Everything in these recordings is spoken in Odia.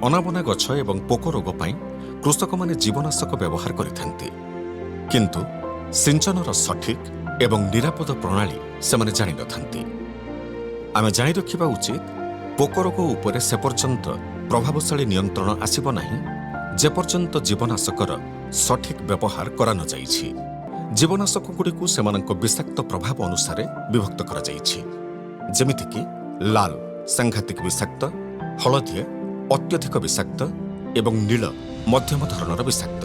ଅନାବନା ଗଛ ଏବଂ ପୋକ ରୋଗ ପାଇଁ କୃଷକମାନେ ଜୀବନାଶକ ବ୍ୟବହାର କରିଥାନ୍ତି, କିନ୍ତୁ ସିଞ୍ଚନର ସଠିକ୍ ଏବଂ ନିରାପଦ ପ୍ରଣାଳୀ ସେମାନେ ଜାଣିନଥାନ୍ତି। ଆମେ ଜାଣି ରଖିବା ଉଚିତ, ପୋକ ରୋଗ ଉପରେ ସେ ପର୍ଯ୍ୟନ୍ତ ପ୍ରଭାବଶାଳୀ ନିୟନ୍ତ୍ରଣ ଆସିବ ନାହିଁ, ଯେପର୍ଯ୍ୟନ୍ତ ଜୀବନାଶକର ସଠିକ୍ ବ୍ୟବହାର କରାନଯାଇଛି। ଜୀବନାଶକଗୁଡ଼ିକୁ ସେମାନଙ୍କ ବିଷାକ୍ତ ପ୍ରଭାବ ଅନୁସାରେ ବିଭକ୍ତ କରାଯାଇଛି, ଯେମିତିକି ଲାଲ ସାଂଘାତିକ ବିଷାକ୍ତ, ହଳଦିଆ ଅତ୍ୟଧିକ ବିଷାକ୍ତ ଏବଂ ନୀଳ ମଧ୍ୟମ ଧରଣର ବିଷାକ୍ତ।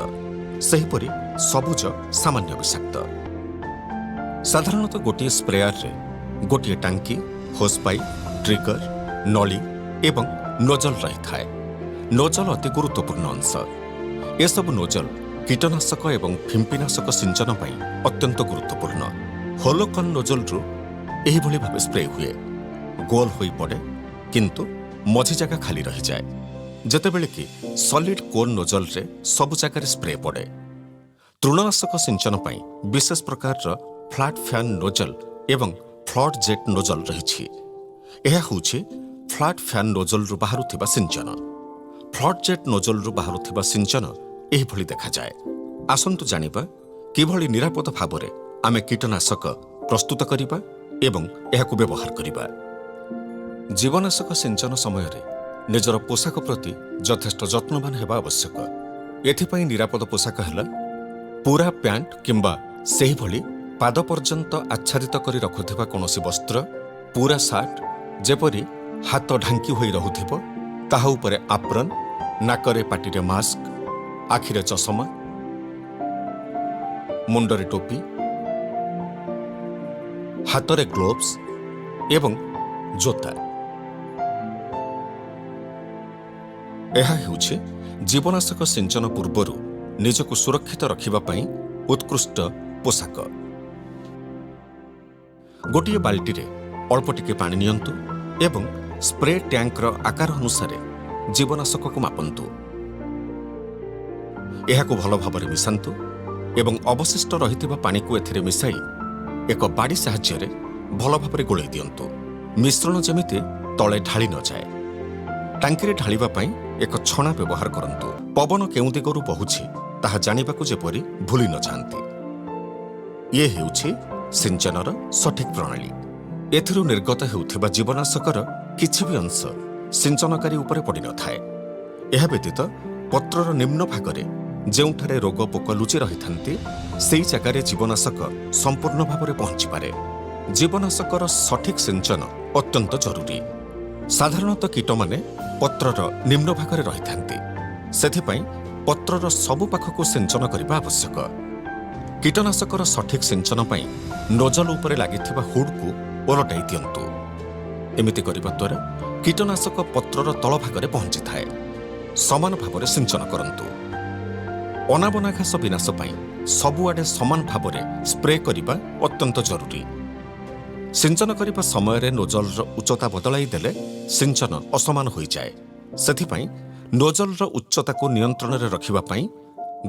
ସେହିପରି ସବୁଜ ସାମାନ୍ୟ ବିଷାକ୍ତ। ସାଧାରଣତଃ ଗୋଟିଏ ସ୍ପ୍ରେୟାରରେ ଗୋଟିଏ ଟାଙ୍କି, ହୋସ୍ ପାଇପ୍, ଟ୍ରିଗର, ନଳି ଏବଂ ନୋଜଲ ରହିଥାଏ। ନୋଜଲ ଅତି ଗୁରୁତ୍ୱପୂର୍ଣ୍ଣ ଅଂଶ। ଏସବୁ ନୋଜଲ କୀଟନାଶକ ଏବଂ ଫିମ୍ପିନାଶକ ସିଞ୍ଚନ ପାଇଁ ଅତ୍ୟନ୍ତ ଗୁରୁତ୍ୱପୂର୍ଣ୍ଣ। ହୋଲୋକନ୍ ନୋଜଲରୁ ଏହିଭଳି ଭାବେ ସ୍ପ୍ରେ ହୁଏ। ଗୋଲ ହୋଇପଡ଼େ, କିନ୍ତୁ ମଝି ଜାଗା ଖାଲି ରହିଯାଏ, ଯେତେବେଳେ କି ସଲିଡ୍ କୋନ୍ ନୋଜଲରେ ସବୁ ଜାଗାରେ ସ୍ପ୍ରେ ପଡ଼େ। ତୃଣନାଶକ ସିଞ୍ଚନ ପାଇଁ ବିଶେଷ ପ୍ରକାରର ଫ୍ଲାଟ୍ ଫ୍ୟାନ୍ ନୋଜଲ ଏବଂ ଫ୍ଲଡ୍ ଜେଟ୍ ନୋଜଲ ରହିଛି। ଏହା ହେଉଛି ଫ୍ଲାଟ୍ ଫ୍ୟାନ୍ ନୋଜଲରୁ ବାହାରୁଥିବା ସିଞ୍ଚନ। ଫ୍ଲଡ୍ ଜେଟ୍ ନୋଜଲରୁ ବାହାରୁଥିବା ସିଞ୍ଚନ ଏହିଭଳି ଦେଖାଯାଏ। ଆସନ୍ତୁ ଜାଣିବା କିଭଳି ନିରାପଦ ଭାବରେ ଆମେ କୀଟନାଶକ ପ୍ରସ୍ତୁତ କରିବା ଏବଂ ଏହାକୁ ବ୍ୟବହାର କରିବା। ଜୀବନାଶକ ସିଞ୍ଚନ ସମୟରେ ନିଜର ପୋଷାକ ପ୍ରତି ଯଥେଷ୍ଟ ଯତ୍ନବାନ ହେବା ଆବଶ୍ୟକ। ଏଥିପାଇଁ ନିରାପଦ ପୋଷାକ ହେଲା ପୁରା ପ୍ୟାଣ୍ଟ କିମ୍ବା ସେହିଭଳି ପାଦ ପର୍ଯ୍ୟନ୍ତ ଆଚ୍ଛାଦିତ କରି ରଖୁଥିବା କୌଣସି ବସ୍ତ୍ର, ପୁରା ସାର୍ଟ, ଯେପରି ହାତ ଢାଙ୍କି ହୋଇ ରହୁଥିବ, ତାହା ଉପରେ ଆପ୍ରନ୍, ନାକରେ ପାଟିରେ ମାସ୍କ, ଆଖିରେ ଚଷମା, ମୁଣ୍ଡରେ ଟୋପି, ହାତରେ ଗ୍ଲୋଭ୍ସ ଏବଂ ଜୋତା। ଏହା ହେଉଛି ଜୀବନାଶକ ସିଞ୍ଚନ ପୂର୍ବରୁ ନିଜକୁ ସୁରକ୍ଷିତ ରଖିବା ପାଇଁ ଉତ୍କୃଷ୍ଟ ପୋଷାକ। ଗୋଟିଏ ବାଲ୍ଟିରେ ଅଳ୍ପ ଟିକେ ପାଣି ନିଅନ୍ତୁ ଏବଂ ସ୍ପ୍ରେ ଟ୍ୟାଙ୍କର ଆକାର ଅନୁସାରେ ଜୀବନାଶକକୁ ମାପନ୍ତୁ। ଏହାକୁ ଭଲ ଭାବରେ ମିଶାନ୍ତୁ ଏବଂ ଅବଶିଷ୍ଟ ରହିଥିବା ପାଣିକୁ ଏଥିରେ ମିଶାଇ ଏକ ବାଡ଼ି ସାହାଯ୍ୟରେ ଭଲ ଭାବରେ ଗୋଳେଇ ଦିଅନ୍ତୁ। ମିଶ୍ରଣ ଯେମିତି ତଳେ ଢାଳି ନଯାଏ। ଟାଙ୍କିରେ ଢାଳିବା ପାଇଁ ଏକ ଛଣା ବ୍ୟବହାର କରନ୍ତୁ। ପବନ କେଉଁ ଦିଗରୁ ବହୁଛି, ତାହା ଜାଣିବାକୁ ଯେପରି ଭୁଲି ନ ଯାଆନ୍ତି। ଇଏ ହେଉଛି ସିଞ୍ଚନର ସଠିକ୍ ପ୍ରଣାଳୀ। ଏଥିରୁ ନିର୍ଗତ ହେଉଥିବା ଜୀବନାଶକର କିଛି ବି ଅଂଶ ସିଞ୍ଚନକାରୀ ଉପରେ ପଡ଼ିନଥାଏ। ଏହା ବ୍ୟତୀତ ପତ୍ରର ନିମ୍ନ ଭାଗରେ ଯେଉଁଠାରେ ରୋଗ ପୋକ ଲୁଚି ରହିଥାନ୍ତି, ସେହି ଜାଗାରେ ଜୀବନାଶକ ସମ୍ପୂର୍ଣ୍ଣ ଭାବରେ ପହଞ୍ଚିପାରେ। ଜୀବନାଶକର ସଠିକ୍ ସିଞ୍ଚନ ଅତ୍ୟନ୍ତ ଜରୁରୀ। ସାଧାରଣତଃ କୀଟମାନେ ପତ୍ରର ନିମ୍ନ ଭାଗରେ ରହିଥାନ୍ତି। ସେଥିପାଇଁ ପତ୍ରର ସବୁ ପାଖକୁ ସିଞ୍ଚନ କରିବା ଆବଶ୍ୟକ। କୀଟନାଶକର ସଠିକ୍ ସିଞ୍ଚନ ପାଇଁ ନୋଜଲ ଉପରେ ଲାଗିଥିବା ହୁଡ୍କୁ ଓଲଟାଇ ଦିଅନ୍ତୁ। ଏମିତି କରିବା ଦ୍ୱାରା କୀଟନାଶକ ପତ୍ରର ତଳ ଭାଗରେ ପହଞ୍ଚିଥାଏ। ସମାନ ଭାବରେ ସିଞ୍ଚନ କରନ୍ତୁ। ଅନାବନା ଘାସ ବିନାଶ ପାଇଁ ସବୁଆଡ଼େ ସମାନ ଭାବରେ ସ୍ପ୍ରେ କରିବା ଅତ୍ୟନ୍ତ ଜରୁରୀ। ସିଞ୍ଚନ କରିବା ସମୟରେ ନୋଜଲର ଉଚ୍ଚତା ବଦଳାଇ ଦେଲେ ସିଞ୍ଚନ ଅସମାନ ହୋଇଯାଏ। ସେଥିପାଇଁ ନୋଜଲର ଉଚ୍ଚତାକୁ ନିୟନ୍ତ୍ରଣରେ ରଖିବା ପାଇଁ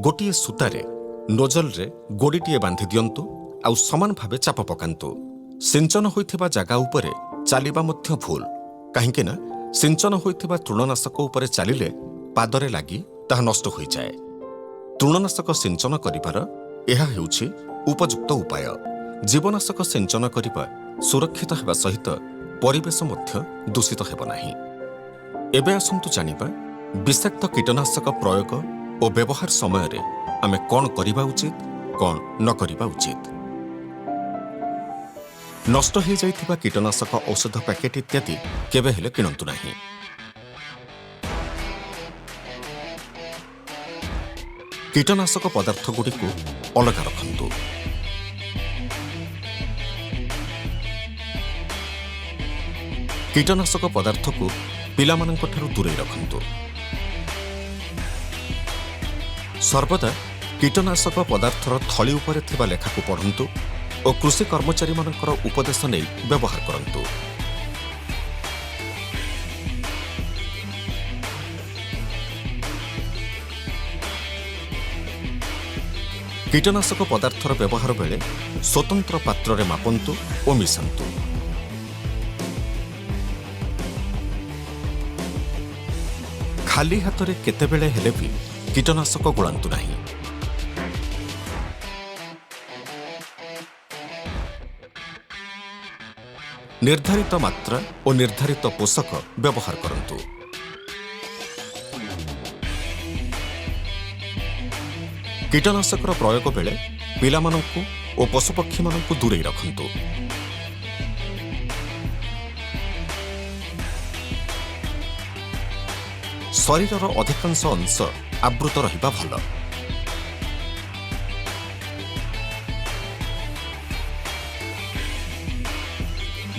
ଗୋଟିଏ ସୂତାରେ ନୋଜଲରେ ଗୋଡ଼ିଟିଏ ବାନ୍ଧି ଦିଅନ୍ତୁ ଆଉ ସମାନ ଭାବେ ଚାପ ପକାନ୍ତୁ। ସିଞ୍ଚନ ହୋଇଥିବା ଜାଗା ଉପରେ ଚାଲିବା ମଧ୍ୟ ଭୁଲ, କାହିଁକି ନା ସିଞ୍ଚନ ହୋଇଥିବା ତୃଣନାଶକ ଉପରେ ଚାଲିଲେ ପାଦରେ ଲାଗି ତାହା ନଷ୍ଟ ହୋଇଯାଏ। ତୃଣନାଶକ ସିଞ୍ଚନ କରିବାର ଏହା ହେଉଛି ଉପଯୁକ୍ତ ଉପାୟ। ଜୀବନାଶକ ସିଞ୍ଚନ କରିବା ସୁରକ୍ଷିତ ହେବା ସହିତ ପରିବେଶ ମଧ୍ୟ ଦୂଷିତ ହେବ ନାହିଁ। ଏବେ ଆସନ୍ତୁ ଜାଣିବା, ବିଷାକ୍ତ କୀଟନାଶକ ପ୍ରୟୋଗ ଓ ବ୍ୟବହାର ସମୟରେ ଆମେ କ'ଣ କରିବା ଉଚିତ, କ'ଣ ନ କରିବା ଉଚିତ। ନଷ୍ଟ ହୋଇଯାଇଥିବା କୀଟନାଶକ ଔଷଧ ପ୍ୟାକେଟ୍ ଇତ୍ୟାଦି କେବେ ହେଲେ କିଣନ୍ତୁ ନାହିଁ। କୀଟନାଶକ ପଦାର୍ଥଗୁଡ଼ିକୁ ଅଲଗା ରଖନ୍ତୁ। କୀଟନାଶକ ପଦାର୍ଥକୁ ପିଲାମାନଙ୍କଠାରୁ ଦୂରେଇ ରଖନ୍ତୁ। ସର୍ବଦା କୀଟନାଶକ ପଦାର୍ଥର ଥଳି ଉପରେ ଥିବା ଲେଖାକୁ ପଢ଼ନ୍ତୁ ଓ କୃଷି କର୍ମଚାରୀମାନଙ୍କର ଉପଦେଶ ନେଇ ବ୍ୟବହାର କରନ୍ତୁ। କୀଟନାଶକ ପଦାର୍ଥର ବ୍ୟବହାର ବେଳେ ସ୍ୱତନ୍ତ୍ର ପାତ୍ରରେ ମାପନ୍ତୁ ଓ ମିଶାନ୍ତୁ। ଖାଲି ହାତରେ କେତେବେଳେ ହେଲେ ବି କୀଟନାଶକ ଗୋଳାନ୍ତୁ ନାହିଁ। ନିର୍ଦ୍ଧାରିତ ମାତ୍ରା ଓ ନିର୍ଦ୍ଧାରିତ ପୋଷକ ବ୍ୟବହାର କରନ୍ତୁ। କୀଟନାଶକର ପ୍ରୟୋଗ ବେଳେ ପିଲାମାନଙ୍କୁ ଓ ପଶୁପକ୍ଷୀମାନଙ୍କୁ ଦୂରେଇ ରଖନ୍ତୁ। ଶରୀରର ଅଧିକାଂଶ ଅଂଶ ଆବୃତ ରହିବା ଭଲ।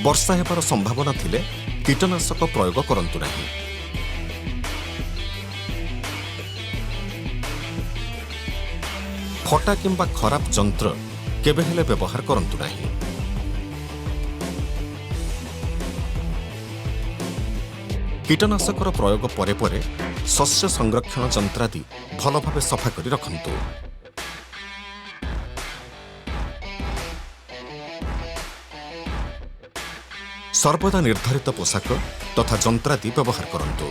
ବର୍ଷା ହେବାର ସମ୍ଭାବନା ଥିଲେ କୀଟନାଶକ ପ୍ରୟୋଗ କରନ୍ତୁ ନାହିଁ। ଫଟା କିମ୍ବା ଖରାପ ଯନ୍ତ୍ର କେବେ ହେଲେ ବ୍ୟବହାର କରନ୍ତୁ ନାହିଁ। କୀଟନାଶକର ପ୍ରୟୋଗ ପରେ ପରେ ଶସ୍ୟ ସଂରକ୍ଷଣ ଯନ୍ତ୍ରାଦି ଭଲ ଭାବେ ସଫା କରି ରଖନ୍ତୁ। ସର୍ବଦା ନିର୍ଦ୍ଧାରିତ ପୋଷାକ ତଥା ଯନ୍ତ୍ରାଦି ବ୍ୟବହାର କରନ୍ତୁ।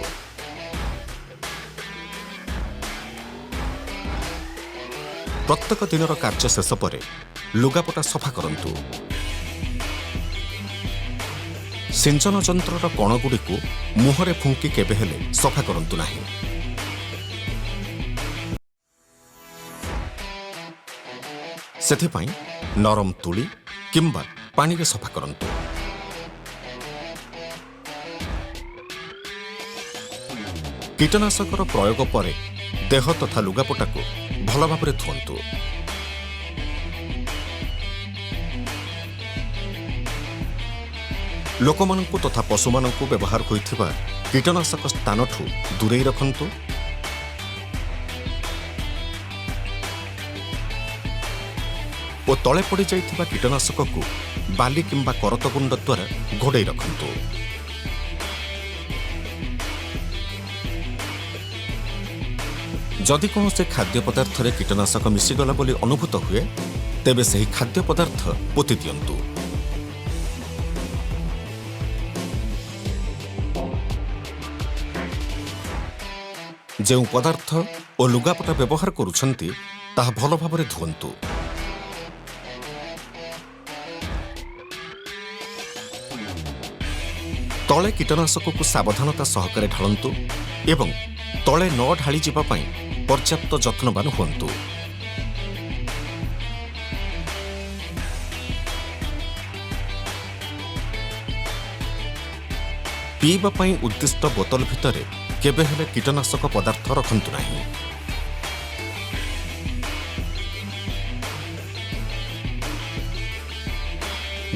ପ୍ରତ୍ୟେକ ଦିନର କାର୍ଯ୍ୟ ଶେଷ ପରେ ଲୁଗାପଟା ସଫା କରନ୍ତୁ। ସିଞ୍ଚନ ଯନ୍ତ୍ରର କଣଗୁଡ଼ିକୁ ମୁହଁରେ ଫୁଙ୍କି କେବେ ହେଲେ ସଫା କରନ୍ତୁ ନାହିଁ। ସେଥିପାଇଁ ନରମ ତୁଳି କିମ୍ବା ପାଣିରେ ସଫା କରନ୍ତୁ। କୀଟନାଶକର ପ୍ରୟୋଗ ପରେ ଦେହ ତଥା ଲୁଗାପଟାକୁ ଭଲ ଭାବରେ ଧୁଅନ୍ତୁ। ଲୋକମାନଙ୍କୁ ତଥା ପଶୁମାନଙ୍କୁ ବ୍ୟବହାର ହୋଇଥିବା କୀଟନାଶକ ସ୍ଥାନଠୁ ଦୂରେଇ ରଖନ୍ତୁ ଓ ତଳେ ପଡ଼ିଯାଇଥିବା କୀଟନାଶକକୁ ବାଲି କିମ୍ବା କରତ ଗୁଣ୍ଡ ଦ୍ୱାରା ଘୋଡ଼େଇ ରଖନ୍ତୁ। ଯଦି କୌଣସି ଖାଦ୍ୟ ପଦାର୍ଥରେ କୀଟନାଶକ ମିଶିଗଲା ବୋଲି ଅନୁଭୂତ ହୁଏ, ତେବେ ସେହି ଖାଦ୍ୟ ପଦାର୍ଥ ପୋତି ଦିଅନ୍ତୁ। ଯେଉଁ ପଦାର୍ଥ ଓ ଲୁଗାପଟା ବ୍ୟବହାର କରୁଛନ୍ତି ତାହା ଭଲ ଭାବରେ ଧୁଅନ୍ତୁ। ତଳେ କୀଟନାଶକକୁ ସାବଧାନତା ସହକାରେ ଢାଳନ୍ତୁ ଏବଂ ତଳେ ନ ଢାଳିଯିବା ପାଇଁ ପର୍ଯ୍ୟାପ୍ତ ଯତ୍ନବାନ ହୁଅନ୍ତୁ। ପିଇବା ପାଇଁ ଉଦ୍ଦିଷ୍ଟ ବୋତଲ ଭିତରେ କେବେ ହେଲେ କୀଟନାଶକ ପଦାର୍ଥ ରଖନ୍ତୁ ନାହିଁ।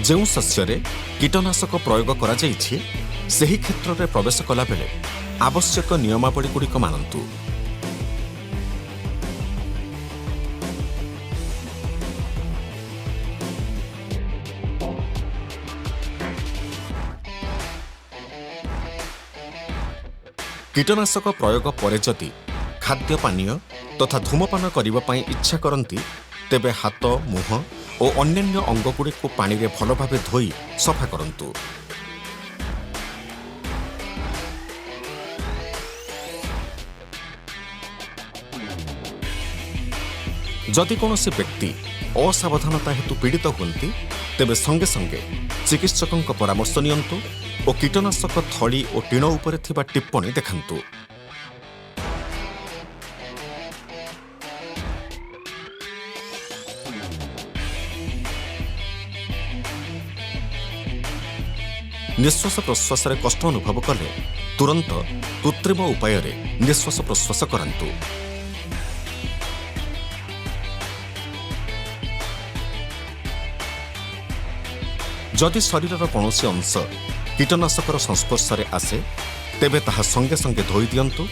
ଯେଉଁ ଶସ୍ୟରେ କୀଟନାଶକ ପ୍ରୟୋଗ କରାଯାଇଛି ସେହି କ୍ଷେତ୍ରରେ ପ୍ରବେଶ କଲାବେଳେ ଆବଶ୍ୟକ ନିୟମାବଳୀଗୁଡ଼ିକ ମାନନ୍ତୁ। କୀଟନାଶକ ପ୍ରୟୋଗ ପରେ ଯଦି ଖାଦ୍ୟ ପାନୀୟ ତଥା ଧୂମପାନ କରିବା ପାଇଁ ଇଚ୍ଛା କରନ୍ତି, ତେବେ ହାତ, ମୁହଁ ଓ ଅନ୍ୟାନ୍ୟ ଅଙ୍ଗଗୁଡ଼ିକୁ ପାଣିରେ ଭଲ ଭାବେ ଧୋଇ ସଫା କରନ୍ତୁ। ଯଦି କୌଣସି ବ୍ୟକ୍ତି ଅସାବଧାନତା ହେତୁ ପୀଡ଼ିତ ହୁଅନ୍ତି, ତେବେ ସଙ୍ଗେ ସଙ୍ଗେ ଚିକିତ୍ସକଙ୍କ ପରାମର୍ଶ ନିଅନ୍ତୁ ଓ କୀଟନାଶକ ଥଳି ଓ ଟିଣ ଉପରେ ଥିବା ଟିପ୍ପଣୀ ଦେଖାନ୍ତୁ। ନିଶ୍ୱାସ ପ୍ରଶ୍ୱାସରେ କଷ୍ଟ ଅନୁଭବ କଲେ ତୁରନ୍ତ କୃତ୍ରିମ ଉପାୟରେ ନିଶ୍ୱାସ ପ୍ରଶ୍ୱାସ କରାନ୍ତୁ। ଯଦି ଶରୀରର କୌଣସି ଅଂଶ କୀଟନାଶକର ସଂସ୍ପର୍ଶରେ ଆସେ, ତେବେ ତାହା ସଙ୍ଗେ ସଙ୍ଗେ ଧୋଇ ଦିଅନ୍ତୁ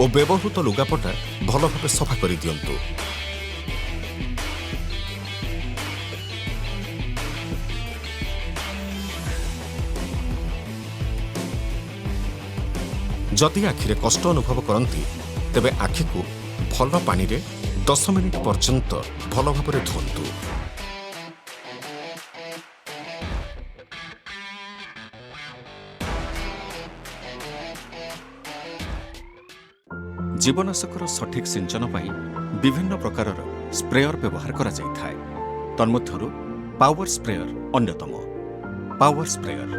ଓ ବ୍ୟବହୃତ ଲୁଗାପଟା ଭଲ ଭାବେ ସଫା କରିଦିଅନ୍ତୁ। ଯଦି ଆଖିରେ କଷ୍ଟ ଅନୁଭବ କରନ୍ତି, ତେବେ ଆଖିକୁ ଭଲ ପାଣିରେ 10 ମିନିଟ୍ ପର୍ଯ୍ୟନ୍ତ ଭଲ ଭାବରେ ଧୁଅନ୍ତୁ। ଜୀବନାଶକର ସଠିକ୍ ସିଞ୍ଚନ ପାଇଁ ବିଭିନ୍ନ ପ୍ରକାରର ସ୍ପ୍ରେୟର ବ୍ୟବହାର କରାଯାଇଥାଏ। ତନ୍ମଧ୍ୟରୁ ପାୱାର ସ୍ପ୍ରେୟର ଅନ୍ୟତମ। ପାୱାର ସ୍ପ୍ରେୟର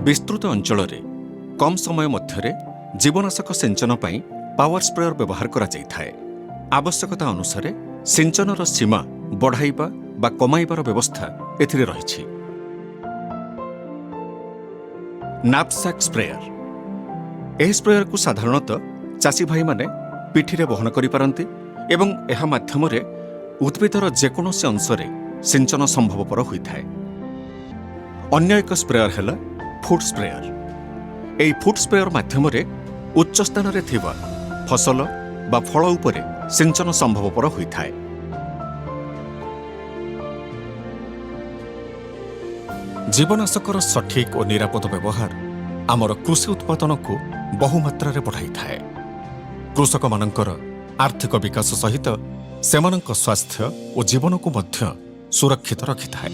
ବିସ୍ତୃତ ଅଞ୍ଚଳରେ କମ୍ ସମୟ ମଧ୍ୟରେ ଜୀବନାଶକ ସିଞ୍ଚନ ପାଇଁ ପାୱାର ସ୍ପ୍ରେୟର ବ୍ୟବହାର କରାଯାଇଥାଏ। ଆବଶ୍ୟକତା ଅନୁସାରେ ସିଞ୍ଚନର ସୀମା ବଢ଼ାଇବା ବା କମାଇବାର ବ୍ୟବସ୍ଥା ଏଥିରେ ରହିଛି। ନାପସାକ୍ ସ୍ପ୍ରେୟର। ଏହି ସ୍ପ୍ରେୟରକୁ ସାଧାରଣତଃ ଚାଷୀ ଭାଇମାନେ ପିଠିରେ ବହନ କରିପାରନ୍ତି ଏବଂ ଏହା ମାଧ୍ୟମରେ ଉଦ୍ଭିଦର ଯେକୌଣସି ଅଂଶରେ ସିଞ୍ଚନ ସମ୍ଭବପର ହୋଇଥାଏ। ଅନ୍ୟ ଏକ ସ୍ପ୍ରେୟର ହେଲା ଫୁଟ୍ ସ୍ପ୍ରେୟର। ଏହି ଫୁଟ୍ ସ୍ପ୍ରେୟର ମାଧ୍ୟମରେ ଉଚ୍ଚ ସ୍ଥାନରେ ଥିବା ଫସଲ ବା ଫଳ ଉପରେ ସିଞ୍ଚନ ସମ୍ଭବପର ହୋଇଥାଏ। ଜୀବନାଶକର ସଠିକ୍ ଓ ନିରାପଦ ବ୍ୟବହାର ଆମର କୃଷି ଉତ୍ପାଦନକୁ ବହୁମାତ୍ରାରେ ବଢ଼ାଇଥାଏ। କୃଷକମାନଙ୍କର ଆର୍ଥିକ ବିକାଶ ସହିତ ସେମାନଙ୍କ ସ୍ୱାସ୍ଥ୍ୟ ଓ ଜୀବନକୁ ମଧ୍ୟ ସୁରକ୍ଷିତ ରଖିଥାଏ।